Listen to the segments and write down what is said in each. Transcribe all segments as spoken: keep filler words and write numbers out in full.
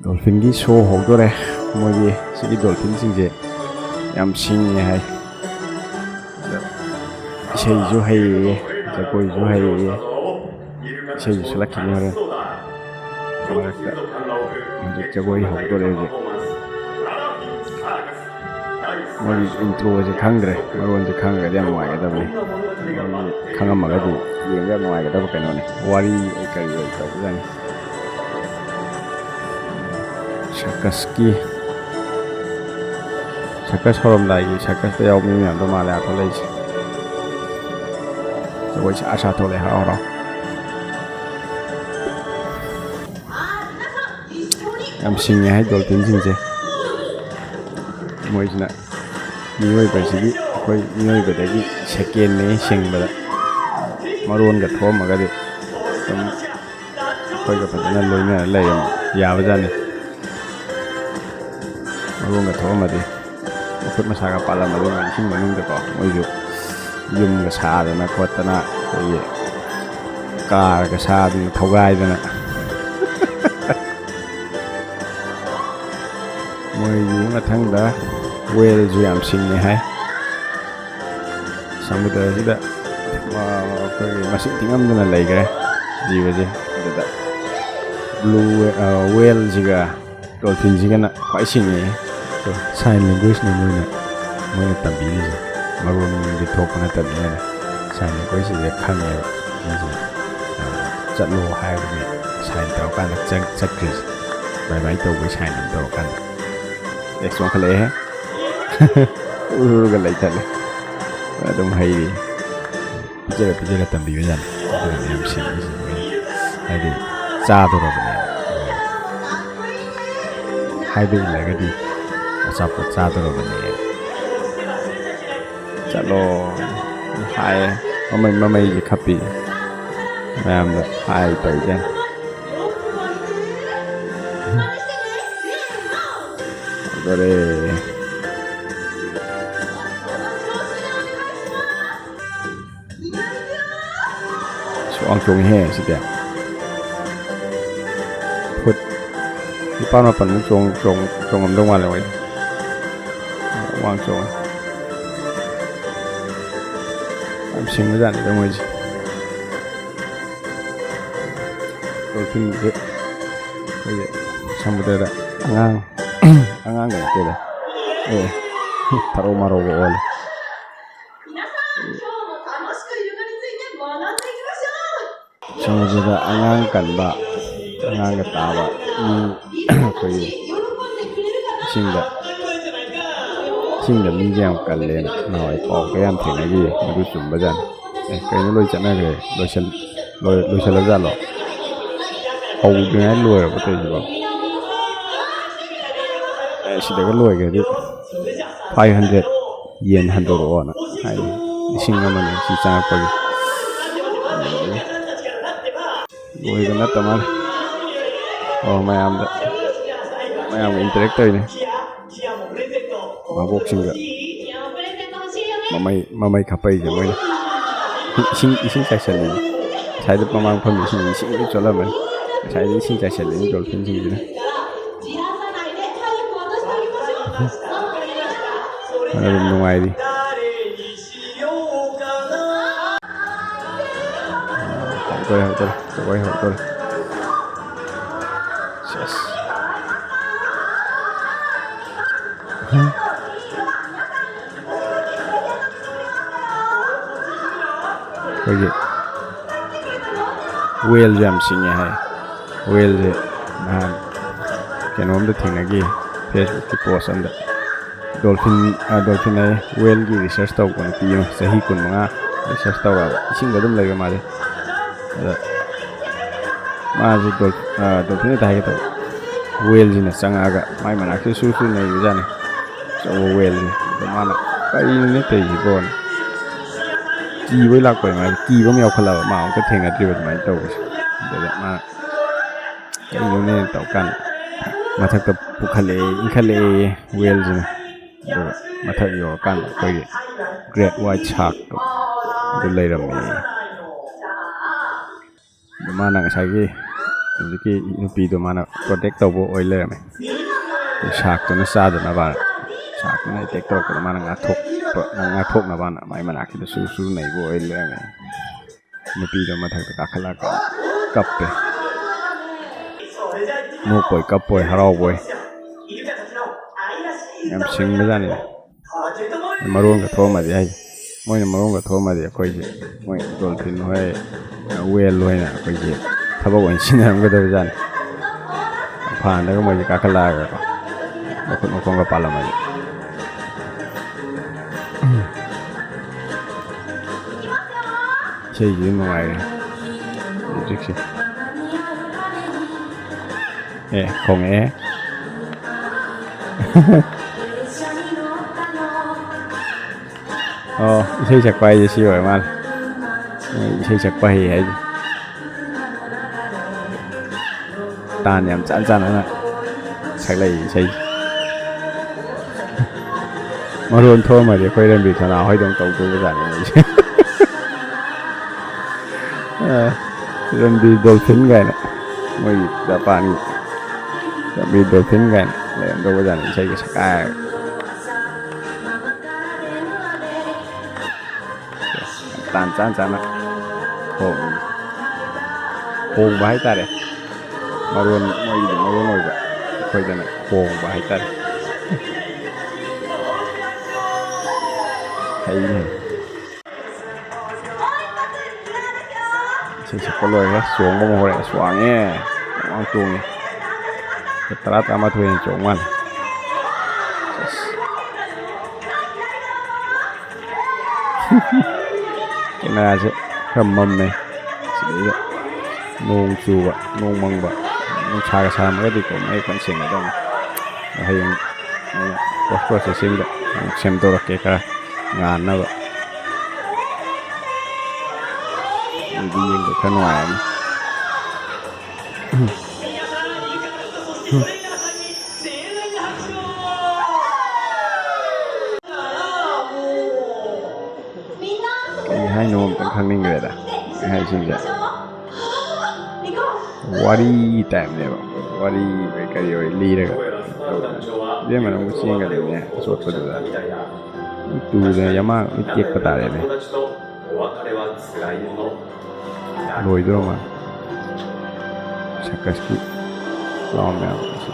Dolphinꯒꯤ show ꯍꯧꯗꯣꯔꯦ꯫ ꯃꯣꯏꯒꯤ ꯁꯤꯒꯤ dolphinꯁꯤꯡꯁꯦ ꯌꯥꯝ ꯁꯤꯡꯉꯦ ꯍꯥꯏ꯫ ꯑꯗ ꯏꯁꯩꯁꯨ ꯍꯩꯌꯦ, ꯖꯒꯣꯏꯁꯨ ꯍꯩꯌꯦ꯫ ꯏꯁꯩꯁꯨ ꯁꯛꯂꯛꯈꯤꯅꯤ ꯍꯣꯔꯦꯟ꯫ ꯃꯔꯛꯇ ꯍꯧꯖꯤꯛ ꯖꯒꯣꯏ ꯍꯧꯗꯣꯔꯦ ꯍꯧꯖꯤꯛ꯫ ꯃꯣꯏꯒꯤ introꯁꯦ ꯈꯪꯗ꯭ꯔꯦ, ꯃꯔꯣꯟꯁꯦ ꯈꯪꯉꯒꯗꯤ ꯌꯥꯝ ꯅꯨꯡꯉꯥꯏꯒꯗꯕꯅꯤ꯫ ꯃꯔꯣꯟꯁꯦ ꯈꯪꯉꯝꯃꯒꯗꯤ ꯌꯦꯡꯕ ꯌꯥꯝ ꯅꯨꯡꯉꯥꯏꯒꯗꯕ ꯀꯩꯅꯣꯅꯤ, ꯋꯥꯔꯤ ꯀꯔꯤ ꯑꯣꯏ ꯇꯧꯕꯖꯥꯠꯅꯤ꯫ Circusꯀꯤ, circus ꯍꯧꯔꯝꯗꯥꯏꯒꯤ circusꯇ ꯌꯥꯎꯕ ꯃꯤ ꯃꯌꯥꯝꯗꯣ ꯃꯥꯜꯂꯦ ꯑꯥ ꯊꯣꯛꯂꯛꯏꯁꯦ꯫ ꯖꯒꯣꯏ ꯁꯥ ꯁꯥ ꯊꯣꯛꯂꯛꯑꯦ ꯍꯔꯥꯎ ꯍꯔꯥꯎ꯫ ꯌꯥꯝ ꯁꯤꯡꯉꯦ ꯍꯥꯏ dolphinꯁꯤꯡꯁꯦ꯫ ꯃꯣꯏꯁꯤꯅ ꯃꯤꯑꯣꯏꯕꯁꯤꯒꯤ, ꯑꯩꯈꯣꯏ ꯃꯤꯑꯣꯏꯕꯗꯒꯤ secondꯅꯦ ꯁꯤꯡꯕꯗ꯫ ꯃꯔꯣꯟꯒ ꯊꯣꯛꯑꯝꯃꯒꯗꯤ ꯑꯗꯨꯝ ꯑꯩꯈꯣꯏꯒ ꯐꯖꯅ ꯂꯣꯏꯅꯔ ꯂꯩꯔꯝꯕ ꯌꯥꯕꯖꯥꯠꯅꯤ꯫ ꯃꯔꯣꯟꯒ ꯊꯣꯛꯑꯝꯃꯗꯤ, ꯃꯈꯨꯠ ꯃꯁꯥꯒ ꯄꯥꯜꯂꯝꯃꯗꯤ, ꯏꯁꯤꯡ ꯃꯅꯨꯡꯗꯀꯣ ꯃꯣꯏꯁꯨ ꯌꯨꯝꯒ ꯁꯥꯗꯅ ꯈꯣꯠꯇꯅ, ꯑꯩꯈꯣꯏꯒꯤ carꯒ ꯁꯥꯗꯅ ꯊꯧꯒꯥꯏꯗꯅ꯫ ꯃꯣꯏꯒꯤ ꯃꯊꯪꯗ whaleꯁꯨ ꯌꯥꯝ ꯁꯤꯡꯉꯦ ꯍꯥꯏ꯫ ꯁꯃꯨꯗ꯭ꯔꯁꯤꯗ, ꯑ, ꯑꯩꯈꯣꯏꯒꯤ ꯃꯁꯤꯡ ꯊꯤꯉꯝꯗꯅ ꯂꯩꯈ꯭ꯔꯦ ꯖꯤꯕꯁꯦ꯫ ꯑꯗꯨꯗ blue, ꯑ, whaleꯁꯤꯒ dolphinꯁꯤꯒꯅ ꯈ꯭ꯋꯥꯏ ꯁꯤꯡꯉꯦ꯫ Sign languageꯅꯤ ꯃꯣꯏꯅ, ꯃꯣꯏꯅ ꯇꯝꯕꯤꯔꯤꯁꯦ꯫ ꯃꯔꯣꯟꯗꯤ ꯊꯣꯛꯄ ꯅꯠꯇꯕꯅꯤꯅ sign languageetꯁꯦ ꯈꯪꯉꯦꯕ ꯃꯤꯁꯤꯡꯁꯦ꯫ ꯑ, ꯆꯠꯂꯣ ꯍꯥꯏꯕꯒꯤ sign ꯇꯧꯔꯀꯥꯟꯗ ꯆꯪ-, ꯆꯠꯈ꯭ꯔꯤꯁꯦ꯫ Bye bye ꯇꯧꯕꯒꯤ sign ꯑꯃ ꯇꯧꯔꯀꯥꯟꯗ꯫ ꯑꯦ, ꯆꯣꯡꯈꯠꯂꯛꯑꯦꯍꯦ꯫ ꯎꯔꯨꯔꯒ ꯂꯩꯊꯠꯂꯦ꯫ ꯑꯗꯨꯝ ꯍꯩꯔꯤ꯫ ꯄꯤꯖꯔ ꯄꯤꯖꯔ ꯇꯝꯕꯤꯕ ꯖꯥꯠꯅꯤ꯫ ꯑꯗꯨꯅ ꯌꯥꯝ ꯁꯤꯡꯉꯤꯁꯤꯡꯁꯦ꯫ ꯍꯥꯏꯗꯤ ꯆꯥꯗꯣꯔꯕꯅꯦ꯫ ꯍꯥꯏꯕ ꯏꯜꯂꯒꯗꯤ ꯑꯆꯥꯄꯣꯠ ꯆꯥꯗꯣꯔꯕꯅꯦ꯫ ꯆꯠꯂꯣ ꯍꯥꯏꯌꯦ꯫ ꯃꯃꯩ, ꯃꯃꯩꯁꯦ ꯈꯞꯄꯤ꯫ ꯃꯌꯥꯝꯗ ꯍꯥꯏ ꯇꯧꯔꯤꯁꯦ꯫ ꯐꯖꯔꯦ꯫ ꯁꯨꯋꯥꯡ ꯆꯣꯡꯉꯤꯍꯦ ꯁꯤꯗꯤ꯫ ꯐꯨꯠ ꯅꯤꯄꯥꯜ ꯃꯥꯄꯜꯃꯨꯛ ꯆꯣꯡ-, ꯆꯣꯡ-, ꯆꯣꯡꯉꯝꯗꯧ ꯃꯥꯜꯂꯦ ꯃꯣꯏꯁꯦ꯫ ꯋꯥꯡ ꯆꯣꯡꯉꯦ꯫ ꯌꯥꯝ ꯁꯤꯡꯕꯖꯥꯠꯅꯤꯗ ꯃꯣꯏꯁꯦ꯫ Dolphinꯁꯦ ꯑꯩꯈꯣꯏꯒꯤ ꯁꯃꯨꯗ꯭ꯔꯗ ꯑꯉꯥꯡ, ꯑꯉꯥꯡꯒ ꯅꯠꯇꯦꯗ꯫ ꯑꯦ, ꯊꯔꯣ ꯃꯔꯣꯒ ꯑꯣꯜꯂꯦ꯫ ꯁꯃꯨꯗ꯭ꯔꯗ ꯑꯉꯥꯡ ꯀꯟꯕ, ꯑꯉꯥꯡꯒ ꯇꯥꯕ ꯃꯤ ꯑꯩꯈꯣꯏꯒꯤ ꯏꯁꯤꯡꯗ, ꯏꯁꯤꯡꯗ ꯃꯤꯁꯦ ꯌꯥꯝ ꯀꯜꯂꯦꯅ ꯅꯍꯥꯟꯋꯥꯏ ꯄꯥꯎꯒ ꯌꯥꯝ ꯊꯦꯡꯅꯈꯤꯌꯦ꯫ ꯃꯗꯨ ꯆꯨꯝꯕꯖꯥꯠꯅꯤ꯫ ꯑꯦ, ꯀꯩꯅꯣ, ꯂꯣꯏ ꯆꯠꯅꯈ꯭ꯔꯦ꯫ ꯂꯣꯏꯁꯜ-, ꯂꯣꯏ-, ꯂꯣꯏꯁꯜꯂꯖꯥꯠꯂꯣ? ꯍꯧꯗ꯭ꯔꯤꯉꯩ ꯂꯣꯏꯔꯕ ꯇꯧꯔꯤꯁꯤꯕꯣ? ꯑꯦ, ꯁꯤꯗꯒ ꯂꯣꯏꯈ꯭ꯔꯗꯤ five hundred yen ꯍꯟꯗꯣꯔꯛꯑꯣꯅ ꯍꯥꯏ꯫ ꯂꯤꯁꯤꯡ ꯑꯃꯅꯤ ꯁꯤ ꯆꯪꯉꯛꯄꯒꯤ꯫ ꯂꯣꯏꯕ ꯅꯠꯇ ꯃꯥꯜꯂꯦ꯫ ꯑꯣ, ꯃꯌꯥꯝꯗ, ꯃꯌꯥꯝꯒ interact ꯇꯧꯔꯤꯅꯦ꯫ ꯃꯕꯣꯛꯁꯤꯡꯒ ꯃꯃꯩ, ꯃꯃꯩ ꯈꯞꯄꯛꯏꯁꯦ ꯃꯣꯏꯅ꯫ ꯏꯁꯤꯡ, ꯏꯁꯤꯡ ꯆꯥꯏꯁꯜꯂꯤꯅꯦ꯫ ꯉꯁꯥꯏꯗ ꯃꯃꯥꯡ ꯐꯝꯃꯤꯁꯤꯡ ꯏꯁꯤꯡ ꯂꯣꯏ ꯆꯣꯠꯂꯝꯃꯅꯤ꯫ ꯉꯁꯥꯏꯗꯤ ꯏꯁꯤꯡ ꯆꯥꯏꯁꯜꯂꯤꯅꯦ dolphinꯁꯤꯡꯁꯤꯅ꯫ ꯑꯗꯨꯝ ꯅꯨꯡꯉꯥꯏꯔꯤ꯫ ꯍꯧꯗꯣꯔꯦ, ꯍꯧꯗꯣꯔꯦ, ꯖꯒꯣꯏ ꯍꯧꯗꯣꯔꯦ꯫ ꯁꯦꯁ꯫ ꯑꯩꯈꯣꯏꯒꯤ whaleꯁꯦ ꯌꯥꯝ ꯁꯤꯡꯉꯦ ꯍꯥꯏ꯫ Whaleꯁꯦ ꯅꯍꯥꯟ ꯀꯩꯅꯣꯝꯗ ꯊꯦꯡꯅꯈꯤ, Facebookꯀꯤ post ꯑꯝꯗ꯫ Dolphin, ꯑ, dolphin ꯍꯥꯏꯌꯦ, whaleꯒꯤ research ꯇꯧꯕ ꯅꯨꯄꯤ ꯑꯃ, ꯆꯍꯤ ꯀꯨꯟꯃꯉꯥ research ꯇꯧꯔꯛꯑꯕ, ꯏꯁꯤꯡꯗ ꯑꯗꯨꯝ ꯂꯩꯕ ꯃꯥꯁꯦ꯫ ꯑꯗ ꯃꯥꯁꯦ dol-, ꯑ, dolphin ꯍꯦꯛꯇ ꯍꯥꯏꯒꯦ ꯇꯧꯕ, whaleꯁꯤꯅ ꯆꯪꯉꯛꯑꯒ ꯃꯥꯏ ꯃꯅꯥꯛꯁꯤꯗ ꯁꯨꯔ ꯁꯨꯔ ꯅꯩꯕꯖꯥꯠꯅꯤ, ꯑꯆꯧꯕ whaleꯁꯤꯅ꯫ ꯑꯗꯣ ꯃꯥꯅ "ꯀꯔꯤꯅꯣꯅꯦ ꯇꯧꯔꯤꯁꯤꯕꯣꯅ?" ꯀꯤꯕꯩ ꯂꯥꯛꯄꯅꯤ ꯃꯥꯁꯦ, ꯀꯤꯕ ꯑꯃ ꯌꯥꯎꯈꯠꯂꯛꯑꯕ, ꯃꯥ ꯑꯃꯨꯛꯇ ꯊꯦꯡꯅꯗ꯭ꯔꯤꯕ ꯑꯗꯨꯃꯥꯏꯅ ꯇꯧꯕꯁꯦ꯫ ꯑꯗꯨꯗ ꯃꯥꯅ "ꯀꯩꯅꯣꯅꯦ" ꯇꯧꯔꯀꯥꯟꯗ ꯃꯊꯛꯇ ꯄꯨꯈꯠꯂꯛꯑꯦ, ꯏꯟꯈꯠꯂꯛꯑꯦ whaleꯁꯤꯅ꯫ ꯑꯗꯨꯒ ꯃꯊꯛ ꯌꯧꯔꯀꯥꯟꯗ ꯑꯩꯈꯣꯏꯒꯤ great white sharkꯇꯣ ꯑꯗꯨ ꯂꯩꯔꯝꯃꯦ꯫ ꯑꯗꯨ ꯃꯥꯅ ꯉꯁꯥꯏꯒꯤ ꯍꯧꯖꯤꯛꯀꯤ ꯅꯨꯄꯤꯗꯣ ꯃꯥꯅ ꯄ꯭ꯔꯣꯇꯦꯛ ꯇꯧꯕ ꯑꯣꯏ ꯂꯩꯔꯝꯃꯦ꯫ ꯁꯥꯛꯇꯨꯅ ꯆꯥꯗꯅꯕ, ꯁꯥꯛꯇꯨꯅ ꯑꯦꯇꯦꯛ ꯇꯧꯔꯛꯄꯗ ꯃꯥꯅ ꯉꯥꯛꯊꯣꯛꯄ, ꯉꯥꯛꯊꯣꯛꯅꯕꯅ ꯃꯥꯏ ꯃꯅꯥꯛꯁꯤꯗ ꯁꯨꯔꯨ ꯁꯨꯔꯨ ꯅꯩꯕ ꯑꯣꯏ ꯂꯩꯔꯝꯃꯦ꯫ ꯅꯨꯄꯤꯗꯣ ꯃꯊꯛꯇ ꯀꯥꯈꯠꯂꯒ ꯀꯞꯄꯦ꯫ ꯅꯣꯛꯄꯣꯏ ꯀꯞꯄꯣꯏ ꯍꯔꯥꯎꯕꯣꯏ꯫ ꯌꯥꯝ ꯁꯤꯡꯕꯖꯥꯠꯅꯤꯗ꯫ ꯃꯔꯣꯟꯒ ꯊꯣꯛꯑꯝꯃꯗꯤ ꯍꯥꯏꯁꯦ꯫ ꯃꯣꯏꯅ ꯃꯔꯣꯟꯒ ꯊꯣꯛꯑꯝꯃꯗꯤ ꯑꯩꯈꯣꯏꯁꯦ, ꯃꯣꯏ ꯗꯣꯜꯐꯤꯟ ꯍꯣꯏ, ꯋꯦꯜ ꯍꯣꯏꯅ ꯑꯩꯈꯣꯏꯁꯦ ꯊꯕꯛ ꯑꯣꯏꯅ ꯁꯤꯟꯅꯔꯝꯒꯗꯕꯖꯥꯠꯅꯤ꯫ ꯐꯥꯟꯗꯒ ꯃꯣꯏꯁꯦ ꯀꯥꯈꯠꯂꯛꯑꯒꯀꯣ, ꯃꯈꯨꯠ ꯃꯈꯣꯡꯒ ꯄꯥꯜꯂꯝꯃꯗꯤ꯫ ꯏꯁꯩꯁꯤꯗꯤ ꯅꯨꯡꯉꯥꯏꯔꯦ, ꯃ꯭ꯌꯨꯖꯤꯛꯁꯦ꯫ ꯑꯦ, ꯈꯣꯡꯉꯛꯑꯦ꯫ ꯑꯣ, ꯏꯁꯩ ꯁꯛꯄ ꯍꯥꯏꯁꯦ ꯁꯤ ꯑꯣꯏꯔ ꯃꯥꯜꯂꯦ꯫ ꯃꯣꯏ ꯏꯁꯩ ꯁꯛꯄ ꯍꯩ ꯍꯥꯏꯁꯦ꯫ ꯇꯥꯟ ꯌꯥꯝ ꯆꯥꯟ ꯆꯥꯟꯅꯅ ꯁꯛꯂꯛꯏ ꯏꯁꯩꯁꯦ꯫ ꯃꯔꯣꯟ ꯊꯣꯛꯑꯝꯃꯗꯤ ꯑꯩꯈꯣꯏ ꯔꯟꯕꯤꯔ ꯊꯧꯅꯥ ꯍꯣꯏꯗꯧ ꯇꯧꯗꯧꯕꯖꯥꯠꯅꯤ ꯃꯣꯏꯁꯦ꯫ ꯑ, ꯔꯟꯕꯤꯔ ꯗꯣꯜꯐꯤꯟ ꯀꯥꯏꯅ, ꯃꯣꯏꯒꯤ ꯖꯄꯥꯟꯒꯤ ꯔꯟꯕꯤꯔ ꯗꯣꯜꯐꯤꯟ ꯀꯥꯏꯅ ꯂꯩꯔꯝꯗꯧꯕꯖꯥꯠꯅꯤ ꯏꯁꯩꯒ ꯁꯛꯀꯥꯏꯔꯒ꯫ ꯇꯥꯟ ꯆꯥꯟ ꯆꯥꯅ ꯈꯣꯡ-, ꯈꯣꯡꯕ ꯍꯥꯏꯇꯥꯔꯦ꯫ ꯃꯔꯣꯟ, ꯃꯣꯏꯒꯤꯗꯤ ꯃꯔꯣꯟ ꯑꯣꯏꯕ, ꯑꯩꯈꯣꯏꯗꯅ ꯈꯣꯡꯕ ꯍꯥꯏꯇꯥꯔꯦ꯫ ꯍꯩꯅꯦ꯫ ꯏꯁꯩ ꯁꯛꯄ ꯂꯣꯏꯔꯦ, ꯆꯣꯡꯕ ꯑꯃ ꯍꯧꯔꯦ꯫ ꯑꯁ, ꯋꯥꯡꯉꯦ, ꯋꯥꯡ ꯆꯣꯡꯉꯦ꯫ ꯇꯔꯥ, ꯇꯔꯥꯃꯥꯊꯣꯏ ꯍꯦꯟꯅ ꯆꯣꯡ ꯃꯥꯜꯂꯦ꯫ ꯑꯁ꯫ ꯀꯦꯃꯦꯔꯥꯁꯦ ꯈꯔ ꯃꯝꯃꯦ꯫ ꯁꯤꯗꯩꯗ ꯅꯣꯡ ꯆꯨꯕ, ꯅꯣꯡ ꯃꯪꯕ, ꯅꯨꯡꯁꯥꯒ ꯁꯥꯔꯝꯃꯒꯗꯤꯀꯣ ꯃꯌꯦꯛ ꯐꯖꯅ ꯁꯦꯡꯒꯗꯕꯅꯤ꯫ ꯍꯌꯦꯡ, ꯍꯌꯦꯡ post processingꯗ ꯑꯃꯨꯛ ꯁꯦꯝꯗꯣꯔꯛꯀꯦ ꯈꯔ ꯉꯥꯟꯅꯕ꯫ ꯑꯗꯨꯗꯤ ꯌꯦꯡꯕ ꯈꯔ ꯅꯨꯡꯉꯥꯏꯔꯅꯤ꯫ ꯀꯩ ꯍꯥꯏꯅꯣ ꯑꯝꯇꯪ ꯈꯪꯅꯤꯡꯈ꯭ꯔꯦꯗ, ꯃꯣꯏ ꯍꯥꯏꯁꯤꯡꯁꯦ꯫ ꯋꯥꯔꯤ ꯇꯥꯏꯞꯅꯦꯕ꯫ ꯋꯥꯔꯤ ꯑꯣꯏ ꯀꯔꯤ ꯑꯣꯏ ꯂꯤꯔꯒ ꯇꯧꯗꯅ꯫ ꯏꯕꯦꯝꯃ ꯅꯪꯕꯨ ꯆꯦꯟꯒꯗꯣꯏꯅꯦ ꯑꯆꯣꯠꯄꯗꯨꯗ꯫ ꯇꯨꯗꯅ ꯌꯃꯥꯡ ꯂꯣꯏ ꯇꯦꯛꯄ ꯇꯥꯔꯦꯅꯦ꯫ ꯂꯣꯏꯗꯣꯔ ꯃꯥꯜꯂꯦ꯫ ꯁꯔꯀꯁꯀꯤ ꯀ꯭ꯂꯥꯎꯟ ꯃꯌꯥꯝ ꯑꯁꯤ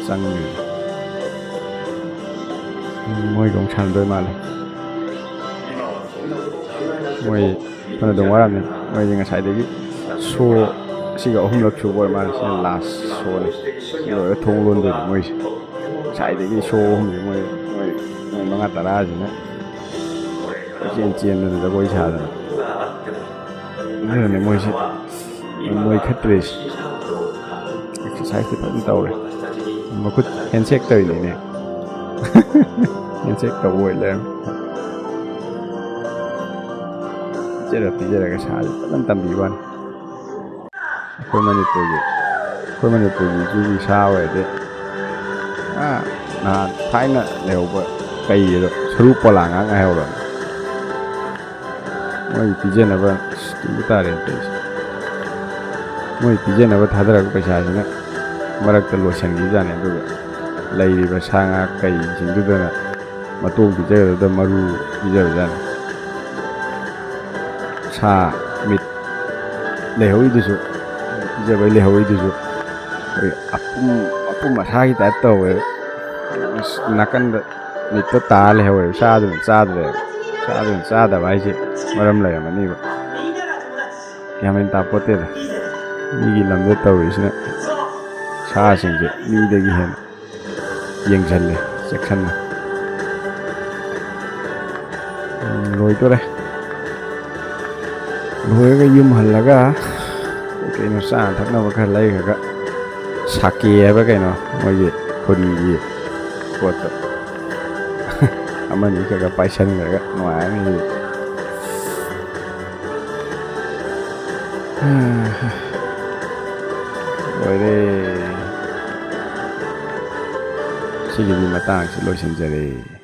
ꯆꯪꯉꯤ꯫ ꯃꯣꯏꯒ ꯑꯃꯨꯛ ꯁꯥꯟꯅꯗꯣꯏ ꯃꯥꯜꯂꯦ꯫ ꯃꯣꯏ ꯐꯅꯗꯨꯝ ꯋꯥꯔꯝꯅꯤ꯫ ꯃꯣꯏꯗꯤ ꯉꯁꯥꯏꯗꯒꯤ ꯁꯣ ꯁꯤꯒ ꯑꯍꯨꯝꯂꯛ ꯁꯨꯕ ꯑꯣꯏꯔ ꯃꯥꯜꯂꯦ꯫ ꯁꯤꯅ ꯂꯥꯁ ꯁꯣꯅꯤ꯫ ꯁꯤ ꯂꯣꯏꯔꯒ ꯊꯣꯡ ꯂꯣꯟꯗꯣꯏꯅꯤ ꯃꯣꯏꯁꯦ꯫ ꯉꯁꯥꯏꯗꯒꯤ ꯁꯣ ꯑꯍꯨꯝꯁꯦ ꯃꯣꯏ, ꯃꯣꯏ, ꯃꯣꯏ ꯃꯉꯥ ꯇꯔꯥꯁꯤꯅ ꯀꯣꯏꯆꯦꯟ ꯆꯦꯟꯗꯅ ꯖꯒꯣꯏ ꯁꯥꯗꯅ꯫ ꯑꯗꯨꯅꯅꯦ ꯃꯣꯏꯁꯦ ꯅꯣꯏꯈꯠꯇ꯭ꯔꯤꯁꯦ꯫ ꯑꯦꯛꯁꯔꯁꯥꯏꯁꯇꯤ ꯐꯖꯅ ꯇꯧꯔꯦ꯫ ꯃꯈꯨꯠ ꯍꯦꯟꯁꯦꯛ ꯇꯧꯔꯤꯅꯤꯅꯦ꯫ ꯍꯦꯟꯁꯦꯛ ꯇꯧꯕ ꯑꯣꯏ ꯂꯩꯔꯝꯃꯦ꯫ ꯄꯤꯖꯔ ꯄꯤꯖꯔꯒ ꯁꯥꯁꯦ ꯐꯖꯅ ꯇꯝꯕꯤꯕ ꯋꯥꯅꯤ꯫ ꯑꯩꯈꯣꯏ ꯃꯅꯤꯄꯨꯔꯒꯤ, ꯑꯩꯈꯣꯏ ꯃꯅꯤꯄꯨꯔꯒꯤ ꯖꯨꯒꯤ ꯁꯥ ꯑꯣꯏꯔꯗꯤ, ꯑꯥ, ꯅꯍꯥꯟ ꯊꯥꯏꯅ ꯂꯩꯍꯧꯕ ꯀꯩ ꯑꯗꯣ ꯁꯔꯨ ꯄꯣꯂꯥꯡ ꯉꯥꯛ ꯉꯥꯏꯍꯧꯔꯕꯅꯤ꯫ ꯃꯣꯏ ꯄꯤꯖꯅꯕ, ꯑꯁ, ꯇꯨꯕ ꯇꯥꯔꯦ ꯇꯧꯔꯤꯁꯦ꯫ ꯃꯣꯏ ꯄꯤꯖꯅꯕ ꯊꯥꯗꯔꯛꯄ ꯄꯩꯁꯥꯁꯤꯅ ꯃꯔꯛꯇ ꯂꯣꯏꯁꯤꯟꯈꯤꯕꯖꯥꯠꯅꯤ꯫ ꯑꯗꯨꯒ ꯂꯩꯔꯤꯕ ꯁꯥ ꯉꯥ ꯀꯩꯁꯤꯡꯗꯨꯗꯅ ꯃꯇꯣꯡ ꯄꯤꯖꯒꯗꯕꯗ ꯃꯔꯨ ꯄꯤꯖꯕꯖꯥꯠꯅꯤ꯫ ꯁꯥ ꯃꯤꯠ ꯂꯩꯍꯧꯔꯤꯗꯨꯁꯨ, ꯄꯤꯖꯕꯩ ꯂꯩꯍꯧꯔꯤꯗꯨꯁꯨ ꯑꯩꯈꯣꯏ ꯑꯄꯨꯝ, ꯑꯄꯨꯝ ꯑꯁꯥꯒꯤ ꯇꯥꯏꯞ ꯇꯧꯋꯦ꯫ ꯑꯁ, ꯅꯥꯀꯟꯗ ꯃꯤꯠꯇꯣ ꯇꯥꯔ ꯂꯩꯍꯧꯋꯦꯕ꯫ ꯆꯥꯗꯨꯅ ꯆꯥꯗ꯭ꯔꯦꯕ꯫ ꯆꯥꯗꯨꯅ ꯆꯥꯗꯕ ꯍꯥꯏꯁꯦ ꯃꯔꯝ ꯂꯩꯔꯝꯃꯅꯤꯕ꯫ ꯒ꯭ꯌꯥꯟ ꯃꯦꯟ ꯇꯥꯄꯣꯠꯇꯦꯗ꯫ ꯃꯤꯒꯤ ꯂꯝꯗ ꯇꯧꯔꯤꯁꯤꯅ ꯁꯥꯁꯤꯡꯁꯦ ꯃꯤꯗꯒꯤ ꯍꯦꯟꯅ ꯌꯦꯡꯁꯤꯜꯂꯦ ꯆꯦꯛꯁꯤꯟꯅ꯫ ꯎꯝ, ꯂꯣꯏꯗꯣꯔꯦ꯫ ꯂꯣꯏꯔꯒ ꯌꯨꯝ ꯍꯜꯂꯒ ꯀꯩ ꯀꯩꯅꯣ ꯆꯥꯅ ꯊꯛꯅꯕ ꯈꯔ ꯂꯩꯈ꯭ꯔꯒ ꯁꯥꯀꯦ ꯍꯥꯏꯕ ꯀꯩꯅꯣ ꯃꯣꯏꯒꯤ ꯈꯨꯟꯒꯤ ꯄꯣꯠꯇꯣ ꯑꯃꯅꯤ ꯈꯔ ꯈꯔ ꯄꯥꯏꯁꯟꯈ꯭ꯔꯒ ꯅꯨꯡꯉꯥꯏꯔꯅꯤ ꯍꯧꯖꯤꯛ꯫ ꯂꯣꯏꯔꯦ꯫ ꯁꯤꯒꯤꯗꯤ ꯃꯇꯥꯡꯁꯤ ꯂꯣꯏꯁꯤꯟꯖꯔꯦ꯫